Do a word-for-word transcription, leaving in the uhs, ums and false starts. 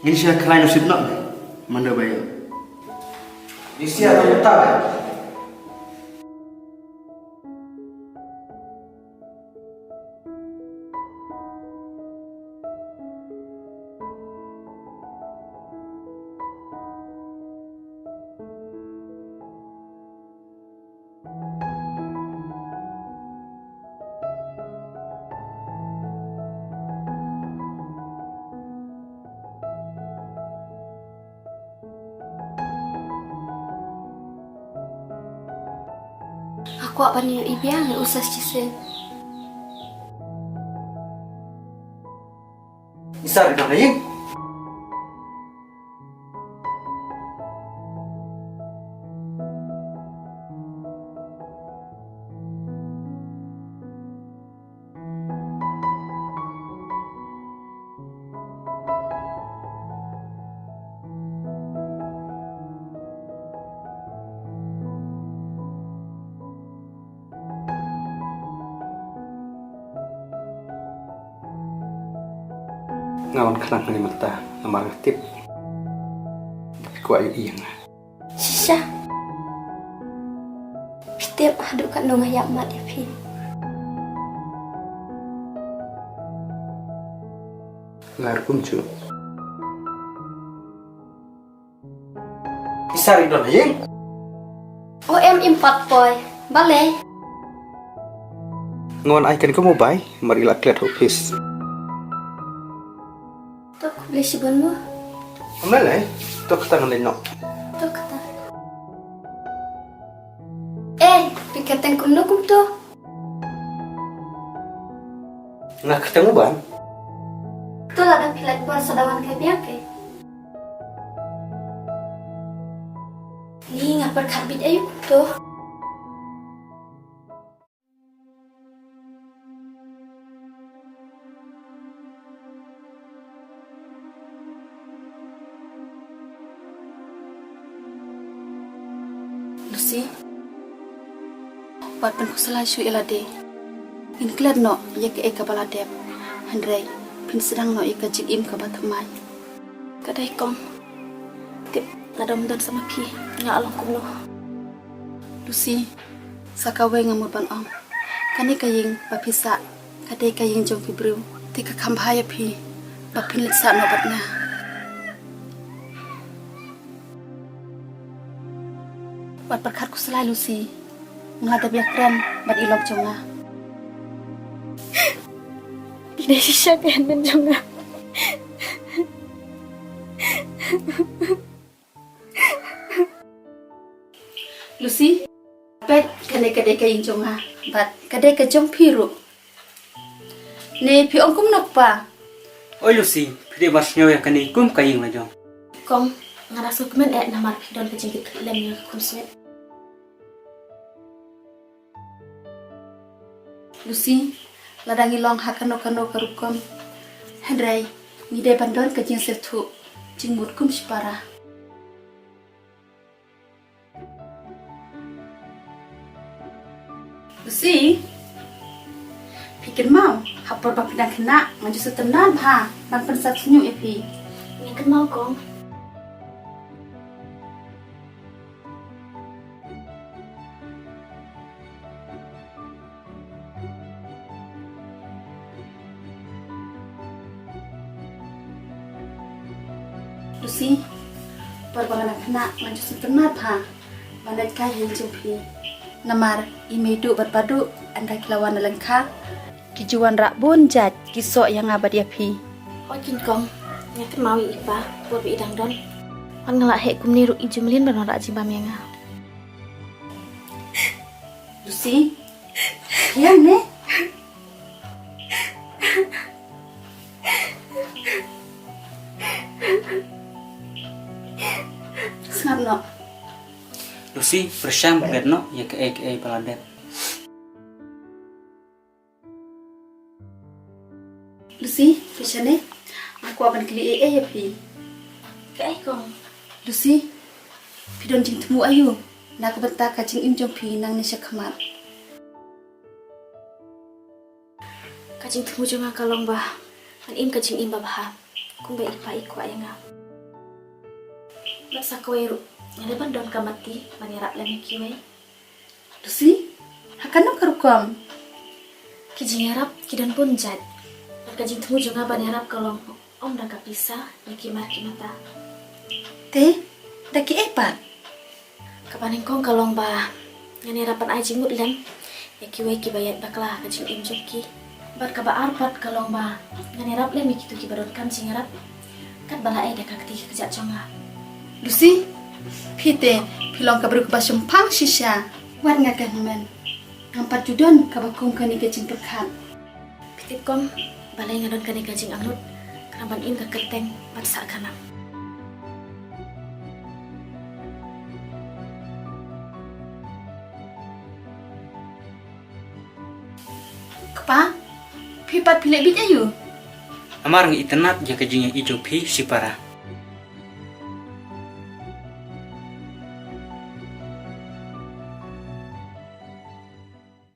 Ngin sa khlaiñ noh shuh noh. Mano ba ïa. Ngin sa ïa noh mynta. Nga kwah ban ïohi biang ïa u Sa Shisien. Isa ri dang ïing. Nga wan khlaiñ hangne mynta namar nga tip ba phi kwah ïohi ïa nga. Shisha. Phi tip haduh katno nga ïap mat ïa phi. Nga ruh kumjuh. Isa ri don ha ïing? O em, im pat poi. Balei? Nga wan ai kane ka mobile, mar i la klet ha office. To khublei shibun mo. Ym lei lei, to kata ngan leit noh. To kata. Eh, phi kyrteng kumno kumto? Nga kyrteng u Ban. To lada phi lait bor sa da wan kai biang ke. Ni nga pyrkhat bit aïu to. Lucy, wat pynkhuslai shuh ïa lade. Ngin klet noh ïa kaei kaba la dep. Hynrei phin sdang noh ïa ka jingim kaba thymmai. Ka dei kong. Tip, lada ym don sa ma phi, nga long kumno? Lucy, sa kawei nga mut ban ong. Kane ka ïing ba phi sah, ka dei ka ïing jong phi briew. Te ka kham bha ïa phi ba phin leit sah noh bad nga. Wat pyrkhat khuslai Lucy. Nga la dep ïakren bad i lok jong nga. Phi dei shisha ka hynmen jong nga. Lucy, peit, kane ka dei ka ïing jong nga bad ka dei ka jong phi ruh. Ne phi ong kumno kpa? Oi Lucy, phi dei ban sngew ïa kane kum ka ïing la jong. Kong, nga da sngewkmen eh namar phi don ka jingkitkhlieh lem ïa ka khun Sweet. Lucy, lada ngi long ha kano kano ka rukom, hynrei ngi dei ban don ka jingsngewthuh jingmut kum shipara. Lucy, phi kynmaw, ha por ba phi dang khynnah, nga ju sngewtynnat bha ban pynsad shñiuh ïa phi. Nga kynmaw kong. Lucy, por ba nga dang khynnah nga ju sngewtynnat bha ban leit kai ha ïing jong phi. Namar i Meiduh bad Baduh ynda ki la wan na lyngkha ki ju wanrah bun jait ki soh ïa nga bad ïa phi. Oi kong, nga kynmaw ïa i pa por ba i dang don. Wat nga la heh kumne ruh i ju mlien ban wanrah jingbam ïa nga. Lucy, ïa ne? Sngap noh. Lucy, pyrshang klet noh ïa kaei kaei ba la dep. Lucy, pyrshang ne? Nga kwah ban kylli ei ei ïa phi. Kaei kong? Lucy, phi don jingthmu aïu na ka bynta ka jingim jong phi nangne sha khmat? Ka jingthmu jong nga ka long ba ngan im ka jingim ba bha kumba i pa i kwah ïa nga. Bad sa kawei ruh, nga dei ban don ka mati ban ïarap lem ïa kiwei. Lucy, ha kano ka rukom? Ki jingïarap ki don bun jait. Bad ka jingthmu jong nga ban ïarap ka long ym da ka pisa ne ki mar ki mata. Te da kiei pat? Kaba nyngkong ka long ba ngan ïarap ban ai jingmut lem ïa kiwei kiba ïaid bakla ka jingim jong ki. Bad kaba ar pat ka long ba ngan ïarap lem ïa kito kiba donkam jingïarap katba la ai da ka kti ka kjat jong nga. Lucy, phi te, phi long ka briew kaba shemphang shisha. Wat nga ka hynmen, ngam pat ju don kaba kum kane ka jingpyrkhat. Phi tip kong, balei nga don kane ka jingangnud, khnang ban im ka kyrteng bad sah khanap. Kpa, phi pat phi leh bit aïu? Namar nga itynnad ïa ka jingïohi jong phi shipara.